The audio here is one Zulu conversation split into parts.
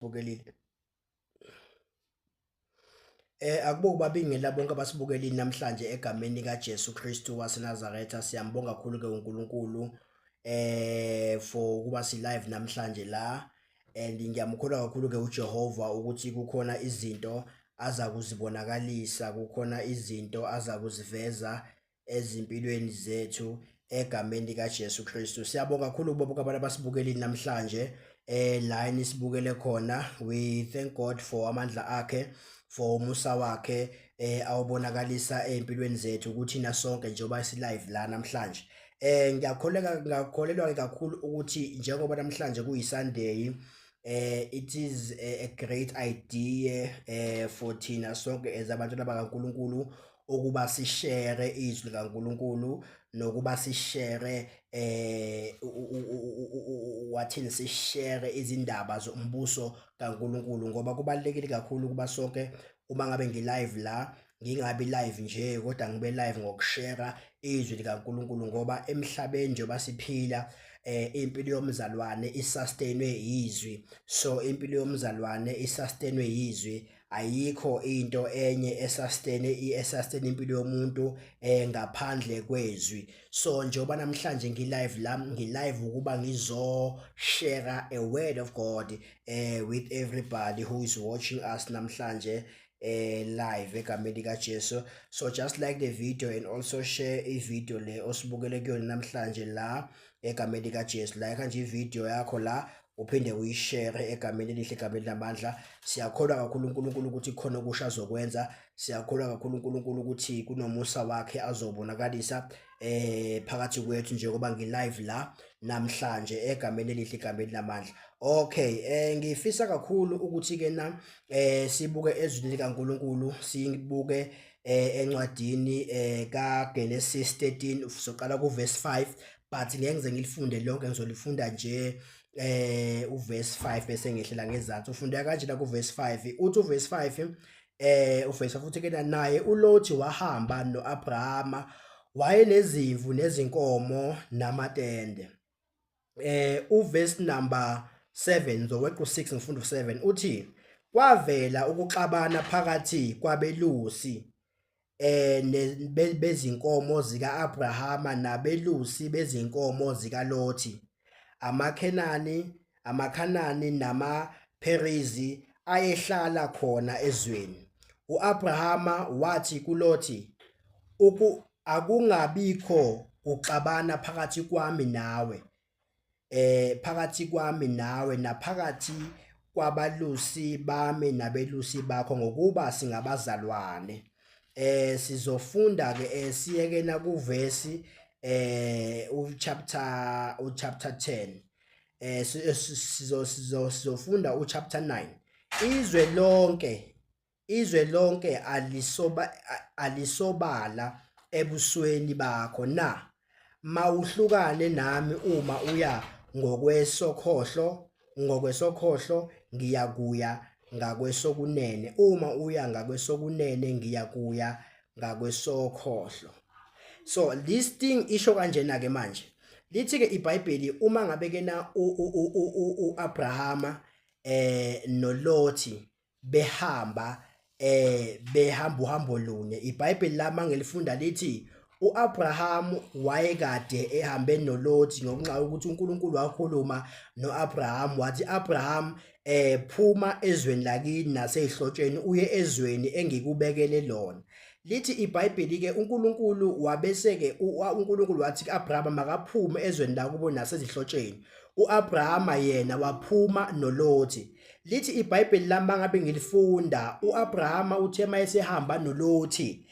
Bukelile. Akubo kubabingela bonke abasibukelile namhlanje egameni kaJesu Kristu waseNazaretha. Siyambonga kakhulu ke uNkulunkulu for ukuba si live namhlanje la, and ngiyamkholwa kakhulu ke uJehova ukuthi kukhona izinto aza kuzibonakalisa, kukhona izinto aza kuziveza ezimpilweni zethu egameni likaJesu Kristu. Siyabonga kakhulu kubo bonke abantu abasibukelile namhlanje la enisibukele khona. We thank God for amandla akhe, for umusa wakhe awubonakalisa ezimpilweni zethu kuthina sonke njengoba si live la namhlanje. Ngiyakholeka, ngiyakholelwa kakhulu ukuthi njengoba namhlanje kuyi Sunday, it is a great idea for thina sonke as abantwana bakaNkulunkulu ukuba sishare izwi likaNkulunkulu nokuba sishare wathini, sishare izindaba zombuso kaNkulunkulu, ngoba kubalulekile kakhulu ukuba sonke, uma ngabe ngi-live la, ngingabi live nje kodwa ngibe live ngokushare izwi likaNkulunkulu, ngoba emhlabeni njengoba siphila, impilo yomzalwane isustainwe izwi. So impilo yomzalwane isustainwe izwi, ayikho into enye esustain impilo yomuntu ngaphandle kwezwi. So njengoba namhlanje ngi-live la, ngi-live ukuba ngizo share a word of God with everybody who is watching us namhlanje live egameni likaJesu. So just like the video and also share i-video le osibukele kuyona namhlanje la egameni likaJesu. Like nje i-video yakho la, uphinde uyishare egameni elihle, egameni lamandla. Siyakholwa kakhulu uNkulunkulu ukuthi khona okusha azokwenza. Siyakholwa kakhulu uNkulunkulu ukuthi kunomusa wakhe azobonakalisa phakathi kwethu njengoba ngi-live la namhlanje egameni elihle, egameni lamandla. Okay, ngifisa kakhulu ukuthi ke na sibuke ezwini likaNkulunkulu, sibuke encwadini kaGenesis 13. Soqala ku verse 5, but ngeke ngize ngilifunde lonke, ngizolifunda nje uverse 5 bese ngehlela ngezansi. Ufunda kanjena ku verse 5, uthi uverse 5, uverse 5 uthi ke, naye uLothi wahamba noAbrahama, wayenezimvu nezinkomo namatende. Uverse number 7, ngizokweqa u6, ngifunda u7, uthi kwavela ukuxabana phakathi kwabelusi bezinkomo zikaAbrahama nabelusi bezinkomo zikaLothi. AmaKhenani namaPherizi ayehlala khona ezweni. UAbrahama wathi kuLothi, akungabikho kuxabana phakathi kwami nawe, phakathi kwami nawe naphakathi kwabalusi bami nabelusi bakho, ngokuba singabazalwane. Sizofunda ke siyeke na kuvesi uchapter 10. Sizofunda uchapter 9. Izwe lonke alisobala ebusweni bakho na? Mawuhlukane nami. Uma uya ngokwesokhohlo, ngiyakuya ngakwesokunene; uma uya ngakwesokunene, ngiyakuya ngakwesokhohlo. So this thing isho kanjena ke manje, lithi ke iBhayibheli, uma ngabe ke na uAbrahama noLothi behamba uhambo lunye, iBhayibheli lami angelifunda lithi uAbraham wayekade ehambe noLothi, ngokunxa ukuthi uNkulunkulu wakhuluma noAbraham wathi, "Abraham, phuma ezweni lakini nasezihlotsheni, uye ezweni engikubekele lona." Lithi iBhayibheli ke uNkulunkulu wabese ke uNkulunkulu wathi kuAbraham makaphume ezweni lakubo nasezihlotsheni. uAbrahama yena waphuma noLothi. Lithi iBhayibheli lami mangabe ngilifunda, uAbrahama uthe mayesehamba noLothi,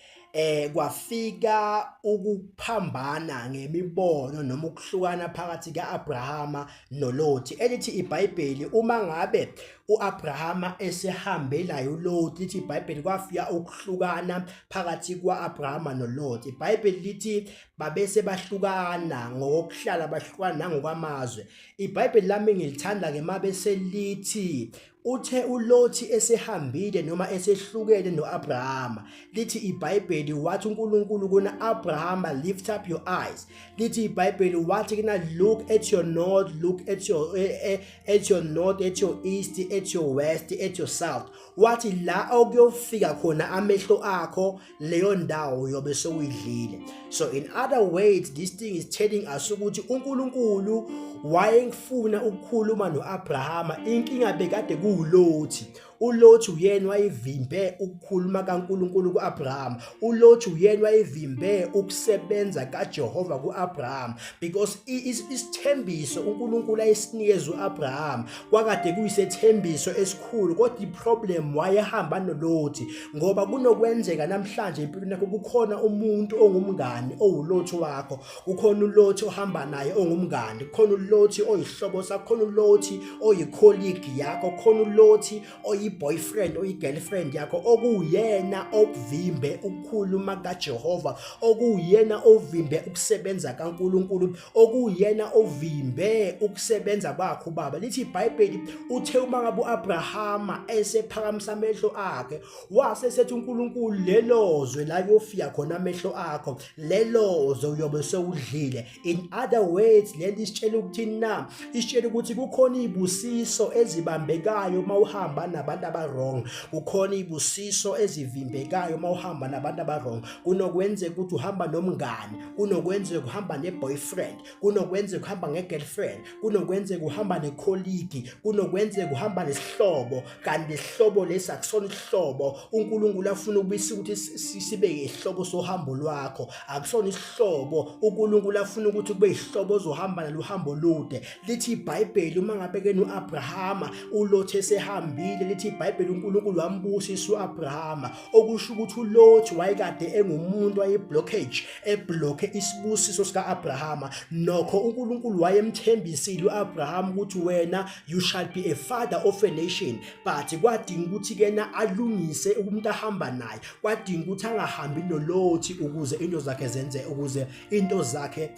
kwafika ukuphambana ngemibono noma ukuhlukana phakathi kaAbrahama noLothi. Elithi iBhayibheli, uma ngabe uAbrahama esehambelayo uLothi, lithi iBhayibheli kwafika ukuhlukana phakathi kwaAbrahama noLothi. IBhayibheli lithi babese bahlukana ngokuhlala, bahlukana nangokwamazwe. IBhayibheli lami ngilithanda ke mabe selithi uthe uLothi esehambile noma esehlukene noAbrahama, lithi iBhayibheli wathi uNkulunkulu kuna Abrahama, "Lift up your eyes." Lithi iBhayibheli wathi kuna, "Look at your north, look at your north, at your east, at your west, at your south. Wathi la okuyofika khona amehlo akho, leyo ndawo uyobe sewuyidlile. So in other words, this thing is telling us ukuthi uNkulunkulu wayengifuna ukukhuluma noAbrahama, inkinga bekade kuwuLothi. ULothi uyena wayevimbe ukukhuluma kaNkulunkulu kuAbraham. ULothi uyena wayevimbe ukusebenza kaJehova kuAbraham, because isithembiso uNkulunkulu ayisinikeza uAbraham kwakade kuyisethembiso esikhulu, kodwa iproblem wayehamba noLothi. Ngoba kunokwenzeka namhlanje empilweni yakho kukhona umuntu ongumngani owuLothi wakho, kukhona uLothi ohamba naye ongumngani, kukhona uLothi oyihlobo sakho, kukhona uLothi oyicolleague yakho, kukhona uLothi oyi-boyfriend, oyi-girlfriend yakho, okuwuyena okuvimbe ukukhuluma kaJehova, okuwuyena ovimbe ukusebenza kaNkulunkulu, okuwuyena ovimbe ukusebenza kwakho ubaba. Lithi iBhayibheli, uthe uma ngabe uAbrahama esephakamisa amehlo akhe, wase sethi uNkulunkulu, lelo zwe la kuyofika khona amehlo akho, lelo zwe uyobe sewudlile. In other words, lento isitshela ukuthini na? Isitshela ukuthi kukhona izibusiso ezibambekayo uma uhamba nabantu aba-wrong, kukhona izibusiso ezivimbekayo uma uhamba nabantu aba-wrong. Kunokwenzeka ukuthi uhamba nomngani, kunokwenzeka uhamba ne-boyfriend, kunokwenzeka uhamba nge-girlfriend, kunokwenzeka uhamba ne-colleague, kunokwenzeka uhamba nesihlobo, kanti lesihlobo lesi akusona isihlobo uNkulunkulu afuna ukubisa ukuthi sibe isihlobo sohambo lwakho, akusona isihlobo uNkulunkulu afuna ukuthi kube isihlobo ozohamba nalo uhambo olude. Lithi iBhayibheli, uma ngabe ke noAbrahama uLothi esehambile, lithi iBhayibheli uNkulunkulu wambusisa uAbrahama, okusho ukuthi uLothi wayekade engumuntu wayeblockage, eblocke isibusiso sika-Abrahama. Nokho uNkulunkulu wayemthembisile uAbraham ukuthi wena, you shall be a father of a nation, but kwadinga ukuthi kena alungise umuntu ahamba naye, kwadinga ukuthi angahambi noLothi ukuze into zakhe zenze, ukuze into zakhe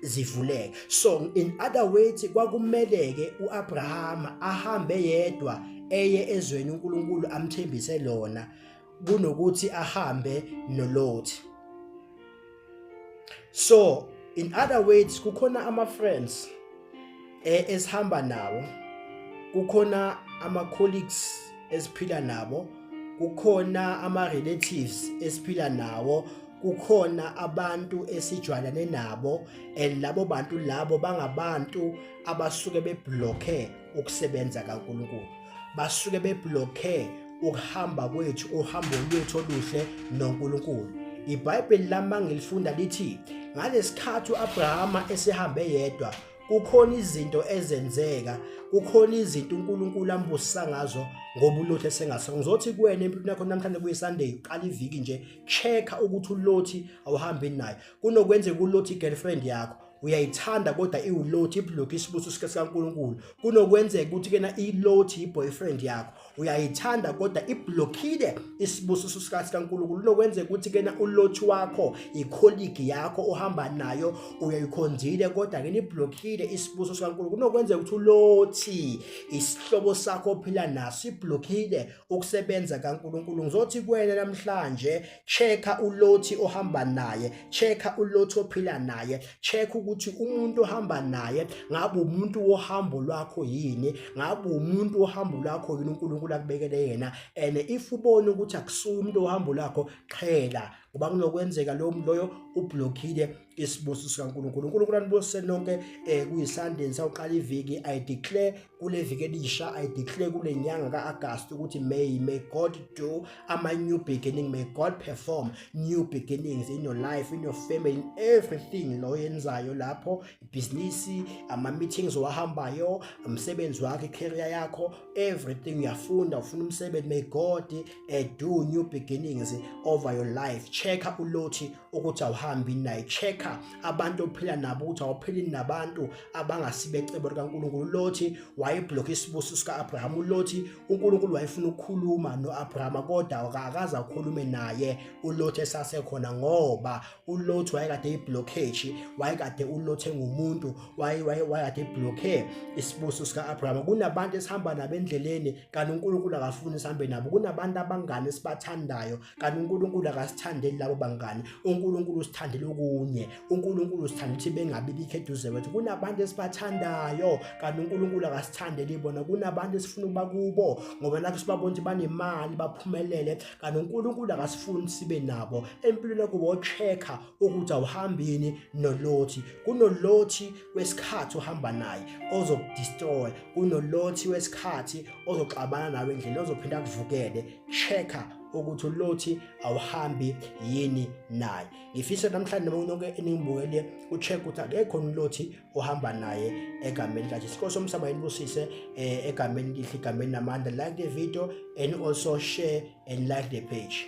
zivuleke. So in other words, kwakumeleke uAbraham ahambe yedwa eye ezweni uNkulunkulu amthembise lona kunokuthi ahambe noLothi. So in other words, kukhona ama friends esihamba nawo, kukhona ama colleagues esiphila nabo, kukhona ama relatives esiphila nawo, kukhona abantu esijwayelane nabo, and labo bantu labo bangabantu abasuke beblocke ukusebenza kaNkulunkulu, basuke beblocke ukuhamba kwethu, uhambo lwethu oluhle noNkulunkulu. IBhayibheli lami ngilifunda lithi ngalesikhathi uAbrahama esehambe yedwa, kukhona izinto ezenzeka, kukhona izinto uNkulunkulu ambusisa ngazo ngoba uLothi esengasekho. Ngizothi kuwena empilweni yakho namhlanje kuyiSunday, uqala iviki nje, checka ukuthi uLothi awuhambi naye. Kunokwenzeka uLothi girlfriend yakho uyayithanda, kodwa iwuLothi, iblock isibusiso sikaNkulunkulu. Kunokwenzeka ukuthi kena iLothi i-boyfriend yakho uyayithanda, kodwa iblockile isibusiso sikaNkulunkulu. Kunokwenzeka ukuthi kena uLothi wakho icolleague yakho ohamba nayo, uyayikhonzile, kodwa ke iblockile isibusiso sikaNkulunkulu. Kunokwenzeka ukuthi uLothi isihlobo sakho ophila naso, iblockile ukusebenza kaNkulunkulu. Ngizothi kuwena namhlanje, checka uLothi ohamba naye, checka uLothi ophila naye, check ukuthi umuntu ohamba naye ngabe umuntu wohambo lwakho yini, ngabe umuntu wohambo lwakho yini uNkulunkulu akubekele yena. And if ubona ukuthi akusuye umuntu wohambo lwakho, qhela, ngoba kunokwenzeka lowo muntu loyo ublockile isibusiso sikaNkulunkulu. uNkulunkulu anibusise nonke. KuyiSunday, sawuqala iviki. I declare kule viki elisha, I declare kule nyanga kaAugust ukuthi may God do ama new beginning, may God perform new beginnings in your life, in your family, in everything lo yenzayo lapho, ibhizinisi, ama meetings owahambayo, umsebenzi wakho, career yakho, everything, uyafunda, ufuna umsebenzi, may God do new beginnings over your life. Checka uLothi ukuthi awuhambi naye, checka abantu ophila nabo ukuthi awuphili nabantu abangasibecebo likaNkulunkulu. Lothi wayeblock isibusiso sika-Abraham. uLothi, uNkulunkulu wayefuna ukukhuluma no-Abraham, kodwa akaze akhulume naye uLothi esasekhona, ngoba uLothi wayekade eyiblockage, wayekade uLothi engumuntu wayekade eblocke isibusiso sika-Abraham. Kunabantu esihamba nabo endleleni kanti uNkulunkulu akafuni sihambe nabo. Kunabantu abangane esibathandayo kanti uNkulunkulu akasithandeli labo bangane. uNkulunkulu usithandela okunye. UNkulunkulu usithanda ukuthi bengabi bikho eduze kwethu. Kunabantu esibathandayo kanti uNkulunkulu akasithandeli bona. Kunabantu esifuna ukuba kubo ngoba nakho sibabona ukuthi banemali, baphumelele, kanti uNkulunkulu akasifuni sibe nabo empilweni yakho. Wo-check-a ukuthi awuhambini nolothi. Kunolothi wesikhathi ohamba naye ozokudestroy, kunolothi wesikhathi ozoxabana nawe endleleni, ozophinda akuvukele. Check-a ukuthi ulothi awuhambi yini naye. Ngifisa namhlanje noma nonke eningibukele ucheck ukuthi akekho ulothi ohamba naye egameni likaJesu. Inkosi yomsamo ayinibusise egameni lihle, egameni namandla. Like the video and also share and like the page.